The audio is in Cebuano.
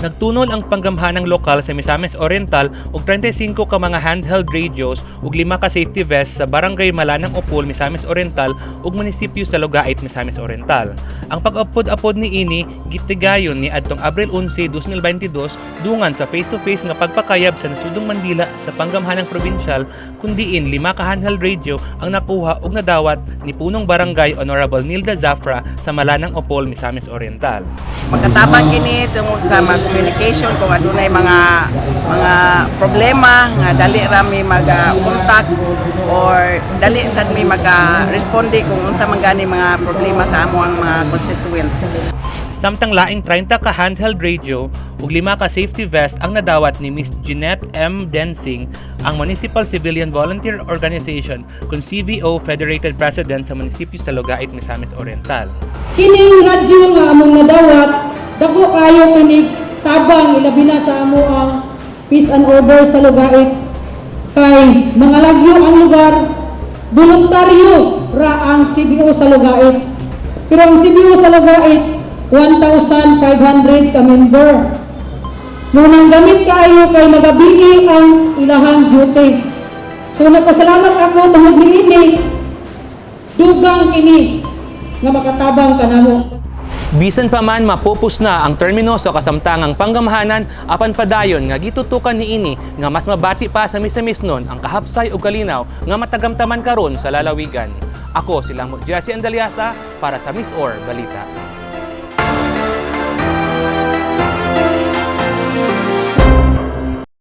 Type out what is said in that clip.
Nagtunol ang panggamhanang lokal sa Misamis Oriental og 35 ka mga handheld radios ug 5 ka safety vest sa Barangay Malanang Opol, Misamis Oriental ug munisipyo sa Lugait, Misamis Oriental. Ang pag-apod-apod niini gitigayon ni adtong Abril 11, 2022 dungan sa face-to-face nga pagpakayab sa nasudong Mandila sa panggamhanang provincial, kun diin 5 ka handheld radio ang nakuha ug nadawat ni Punong Barangay Honorable Nilda Zafra sa Malanang Opol, Misamis Oriental. Makatabang kini tungod sa mga communication kung adunay mga problema nga dali ra mi mag-contact or dali sad mi maka-responde kung unsa man gani mga problema sa among mga constituents. Samtang laing 30 ka handheld radio ug 5 ka safety vest ang nadawat ni Miss Jeanette M. Densing, ang Municipal Civilian Volunteer Organization kung CVO Federated President sa munisipyo sa Lugait, Misamis Oriental. Kining radyo nga among nadawat, dako kayo kinig tabang, ilabi na sa amo ang peace and order sa Lugait, kay mga lagyo ang lugar, voluntaryo ra ang CBO sa Lugait. Pero ang CBO sa Lugait, 1,500 ka member. Nung gamit kaayo kay magabii ang ilahang duty. So nagpasalamat ako tungod niini, dugang kini nga makatabang kanamo. Bisan pa man mapupus na ang termino sa kasamtangang panggamhanan, apan padayon nga gitutukan niini nga mas mabati pa sa Misamisnon ang kahapsay ug kalinaw nga matagamtaman karon sa lalawigan. Ako si Lamot Jesse Andaliasa para sa MisOr Balita.